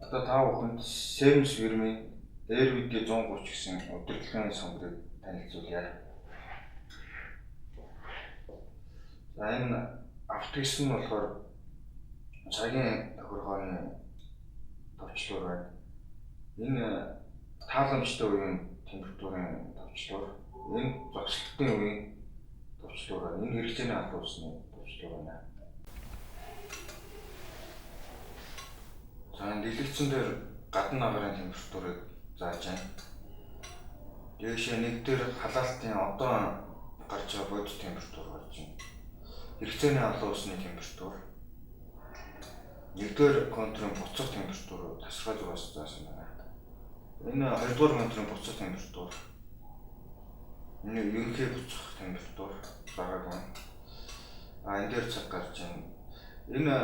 Одоо та бүхэнд Siemens фирмийн RVD 130 гэсэн удирдлагын сонгорыг танилцуулъя. За энэ автогисэн нь болохоор цагийн тохиргооны товчлуур байна. Энэ тааламжтай үеийн температурын товчлуур, энэ зогсолтын үеийн товчлуур байна. Энэ хэрэгцээний албан ёсны товчлуур байна. За энэ дэлгэцэн дээр гадна агарын температурыг зааж байна. Дээшээ нэг дээр халаалтын одоо гарч байгаа бодит температур гарч байна. Хэрэгцээний албан ёсны температур. Нэгдүгээр контрын буцах температур тасархай зураас заасан байна. Энэ хоёрдугаар контрын буцах температур. Энэ ерөнхий буцах температур заагааг байна. А энэ дээр цаг гарч байна. Энэ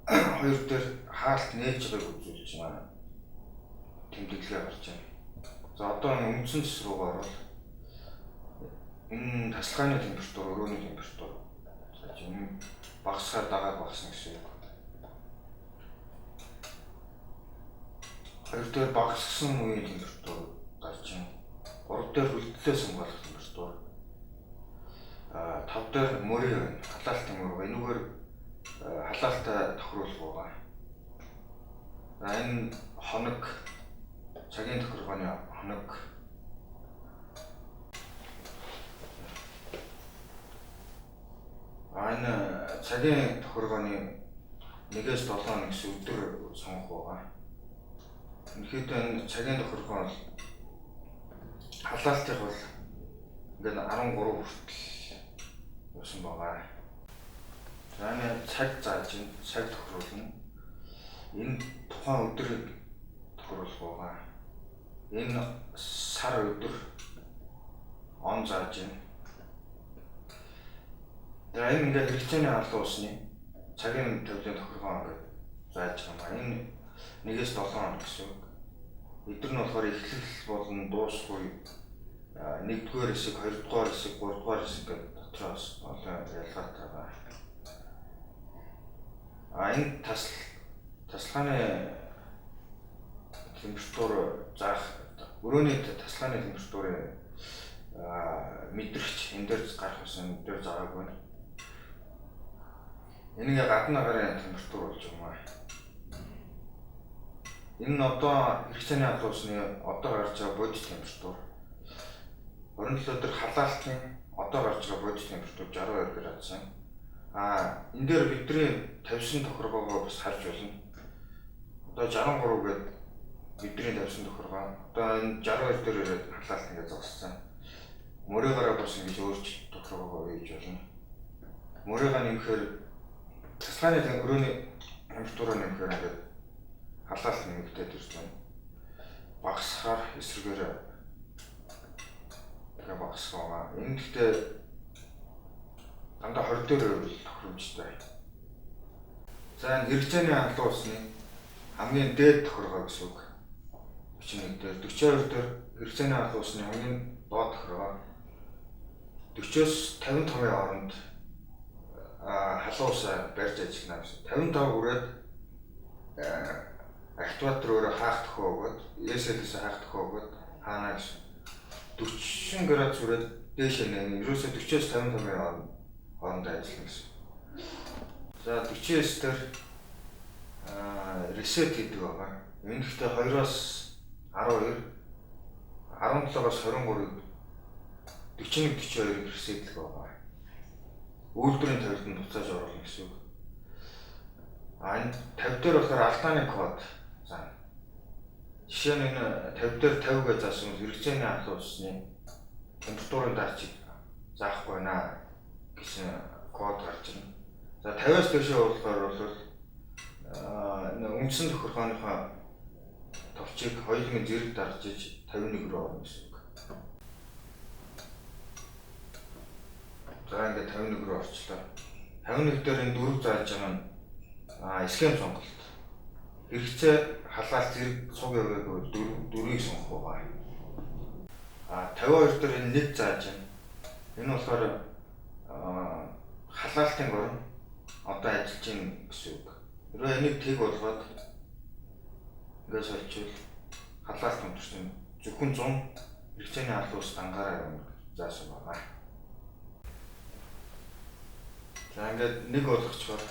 хоёр дээр хаалт нээж байгааг үзүүлж байна. Тэмдэглэгээ гарч байна. За одоо энэ үндсэн цэс рүү орвол энэ тасалгааны температур, өрөөний температур. За энэ багасгаар дагаад багасна гэсэн үг. Хоёр дээр багассан үеийн температур гарч байна. Гурав дээр хөлдлөөс хамгаалах температур. А тав дээр мөрийн байна. Халаалтын мөр. Энүүгээр халаалтаа тохируулах байгаа. За энэ хоног цагийн тохиргооны хоног. А энэ цагийн тохиргооны 1-ээс 7 хоног гэсэн өдөр сонгох байгаа. Үнэхээр энэ цагийн тохиргоо бол халаалтыг бол ингээд 13 хүртэл явсан байгаа. За энэ цаг зааж байна, цаг тохируулна. Энэ тухайн өдрийг тохируулах байгаа. Энэ сар өдөр он зааж байна. За энэ ингээд хэрэгцээний албан ёсны цагийн тавилын тохиргоо ингээд зааж байгаа юм. Энэ 1-ээс 7 хоног гэсэн үг. Өдөр нь болохоор эхлэл болон дуусах үе 1-р хэсэг, 2-р хэсэг, 3-р хэсэг гэдэг дотроос олон ялгаатай байна. А энэ тасалгааны температур заах өрөөний тасалгааны температурын мэдрэгч энэ дээр гарах гэсэн энэ дээр заагааг байна. Энийг гадна агарын температур болж байгаа юм. Энэ нь одоо хэрэгцээний албан ёсны одоо гарч байгаа бодит температур. 27 өдөр халаалтын одоо гарч байгаа бодит температур 62 градус. А энэ дээр бидний тавьсан тохиргоогоо бас харж байна. Одоо 63 гээд бидний тавьсан тохиргоо. Одоо энэ 62 дээр ирээд халаалт ингээд зогссон. Мөрөөгөөрөө бас ингэж өөрчлөлт тохиргоогоо хийж болно. Мөрөөгөө нэмэхээр тасалгааны өрөөний температураа нэмэхээр ингээд халаалт нэмэгдээд ирж байна. Багасхаар эсрэгээр ингээ багасах байгаа. Энэ гэхдээ дандаа 20 дээр байвал тохиромжтой. За энэ хэрэгцээний албан ёсны хамгийн дээд тохиргоо гэсэн үг. 41 дээр 42 дээр хэрэгцээний албан ёсны хамгийн доод тохиргоо. 40-оос 55-ын хооронд халуун усаа барьж ажиллана гэсэн. 55 хүрээд активатор өөрөө хаах төхөө өгөөд, ESL-ээс хаах төхөө өгөөд хаана гэсэн. 40 градус хүрээд дээшээ нэ. Ерөөсөө 40-оос 55-ын хооронд ажиллана гэсэн. За 49 дээр reset гэдэг байгаа. Энэ гэхдээ 2-оос 12, 17-оос 23-ыг 41 42-ыг reset-лэх байгаа. Үйлдвэрийн тавилтанд буцааж оруулна гэсэн үг. А энэ 50 дээр болохоор алдааны код заана. Жишээ нь энэ 50 дээр 50 гэж заасан хэрэгцээний албан ёсны температурын датчик заахгүй байна гэсэн код гарч ирнэ. За 50-аас дээшээ болохоор бол энэ үндсэн тохиргооныхоо товчийг хоёуланг зэрэг дарж иж 51 рүү орно гэсэн үг. За ингээд 51 рүү орчлоо. 51 дээр энэ дөрөв зааж байгаа нь схем сонголт. Хэрэгцээ халаалт зэрэг цуг яваагүй дөрвийг сонгох байгаа. А 52 дээр энэ нэг зааж байна. Энэ болохоор халаалтын горн одоо ажиллаж байна гэсэн үг. Хэрвээ энийг тэг болгоод Ингээд сольчвол халаалт өндөрлсөн. Зөвхөн 100 хэрэгцээний халуун ус дангаараа явна заасан байна. За ингээд нэг болгочхоор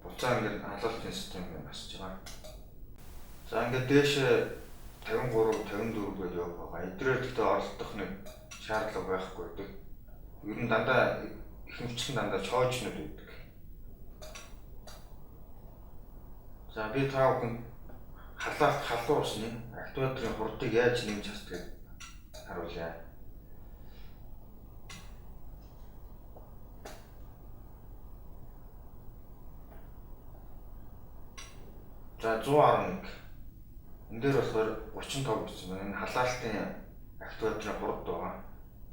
буцаа ингээд халаалтын систем ингээд насж байгаа. За ингээд дээшээ 53, 54 гэж явах байгаа. Эдгээр гэхдээ оролдох нэг шаардлага байхгүй байдаг. Ер нь дандаа ихэнхчлэн дандаа чоожнууд байдаг. За би та бүхэнд халаалт халуун усны активаторын хурдыг яаж нэмж хасдгийг харуулъя. За 111. Энэ дээр болохоор 35 гэсэн байна. Энэ халаалтын активаторын хурд байгаа.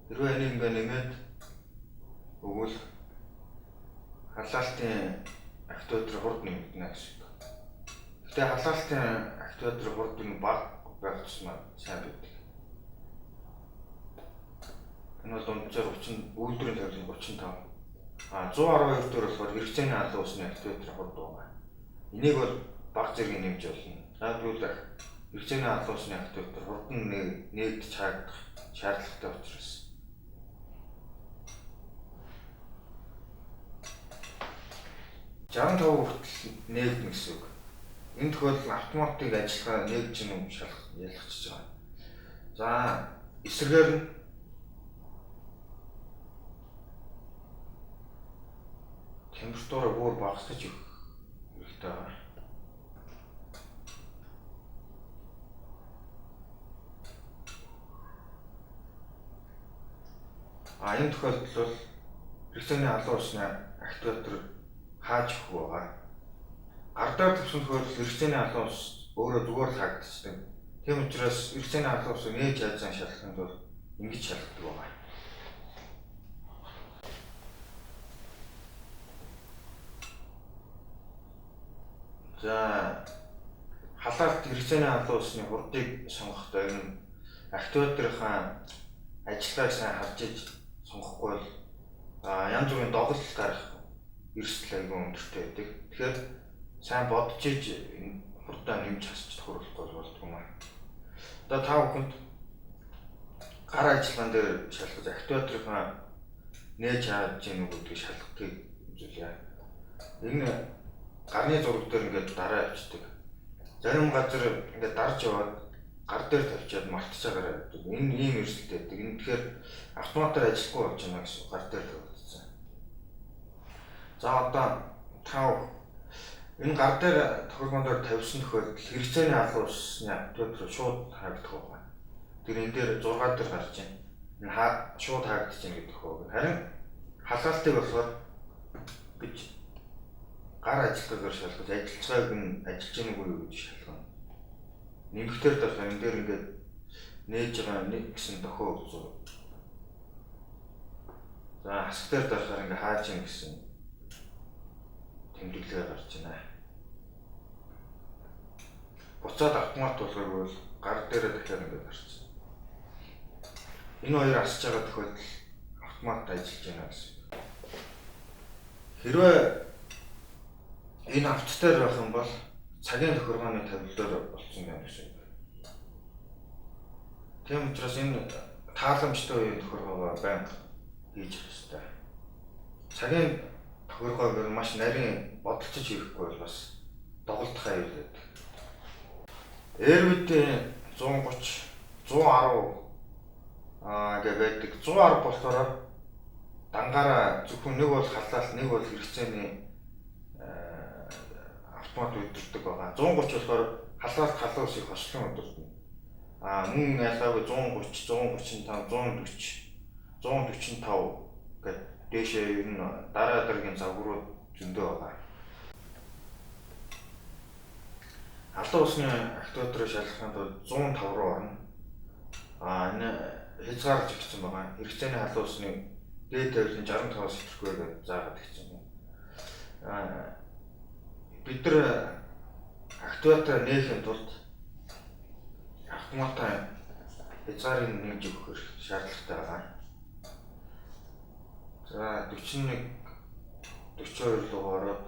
Хэрвээ энийг ингээ нэмээд өгвөл халаалтын активаторын хурд нэмэгдэнэ гэсэн үг. Гэхдээ халаалтын активаторын хурд нь бага байх тусмаа сайн байдаг. Энэ бол дунджаар 30, үйлдвэрийн тавилан 35. А 112 дээр болохоор хэрэгцээний халуун усны активаторын хурд байгаа. Энийг бол бага зэрэг нэмж болно. За тэгвэл хэрэгцээний халуун усны активатор хурд нь нээгдэж хаагдах шаардлагатай учраас. 65 хүртэл нээгдэнэ гэсэн үг. Энэ тохиолдолд автоматик ажиллагаа нээгдэж юм шалгах ялгчихж байгаа. За эсрэгээр нь температураа бүр багасгаж өгөх хэрэгтэй байна. А энэ тохиолдолд бол хэрэгцээний халуун усны активатор хааж өгөх байгаа. Гар дээр тавьсан тохиолдолд хэрэгцээний халуун ус өөрөө зүгээр л хаагдчихдаг. Тийм учраас хэрэгцээний халуун усыг нээж яаж шалгахын тулд ингэж шалгадаг байгаа. За халаалт хэрэгцээний халуун усны хурдыг сонгохдоо энэ активаторынхаа ажиллагааг сайн харж иж сонгохгүй бол янз бүрийн доголдол гарах эрсдэл айгүй өндөртэй байдаг. Тэгэхээр сайн бодож иж хурдаа нэмж хасч тохируулахгүй болдгоо юм аа. Одоо та бүхэнд гар ажиллагаан дээр шалгаж активаторынхаа нээж хааж гин үү гэдгийг шалгахыг үзүүлье. Энэ гарны зураг дээр ингээд дараа явчихдаг. Зарим газар ингээд дарж яваад гар дээр тавьчаад мартчихаар явдаг. Энэ ийм эрсдэлтэй байдаг. Энэ тэгэхээр автоматар ажиллахгүй болж байна гэсэн гар дээр тавигдсан. За одоо та энэ гар дээр тохиолгон дээр тавьсан тохиолдолд хэрэгцээний халуун усны активатор шууд хаагдах байна. Тэр энэ дээр 6 дээр гарч байна. Энэ шууд хаагдаж байна гэдэг хөө. Харин халаалтыг болохоор гэж гар ажиллагаагаар шалгаж ажиллаж байгааг нь ажиллаж гэнэ үгүй юу гэж шалгана. Нэмэгтэр дарахаар энэ дээр ингээд нээж байгаа нэг гэсэн дохио үзүү. За хасах дээр дарахаар ингээд хааж гин гэсэн тэмдэглэгээ гарч байна. Буцаад автомат болохыг бол гар дээрээ дахиад ингээд гарч. Энэ хоёр асж байгаа тохиолдолд автомат ажиллаж байна гэсэн. Хэрвээ энэ авто дээр байх юм бол цагийн тохиргооны тавилдаар болсон байна гэсэн үг. Тийм учраас энэ тааламжтай үеийн тохиргоогоо байнга хийж явах ёстой. Цагийн тохиргоог ер нь маш нарийн бодолцож хийхгүй бол бас доголдох аюул байдаг. RVD 130, 110 гэ байдаг. 110 болохоор дангаараа зөвхөн нэг бол халаалт, нэг бол хэрэгцээний автомат удирддаг байгаа. 130 болохоор халаалт халуун усыг хослон удирдана. Мөн ялгаагүй 130, 135, 140, 145 гэдэг дээшээ ер нь дараа дараагийн загварууд зөндөө байгаа. Халуун усны активаторыг шалгахын тулд 105 руу орно. Энэ хязгаарлаж өгсөн байгаа. Хэрэгцээний халуун усны дээд тавилан 65-аас ихэхгүй гэж заагаад өгсөн байна. Бид нар активатор нээхийн тулд автоматаа хязгаарыг нэмж өгөх шаардлагатай байгаа. За 41 42 руу ороод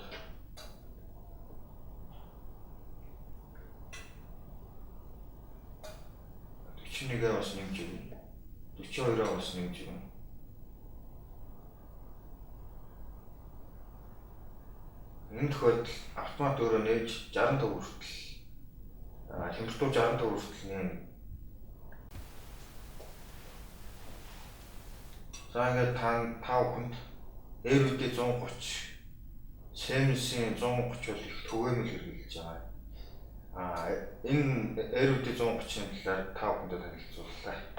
41-ээ бас нэмж өгнө. 42-оо бас нэмж өгнө. Энэ тохиолдолд автомат өөрөө нээж 65 хүртэл температур 65 хүртэл нэмнэ. За ингээд та бүхэнд RVD 130, Siemens-ийн 130 бол их түгээмэл хэрэглэж байгаа. Энэ RVD 130-ын талаар та бүхэндээ танилцууллаа.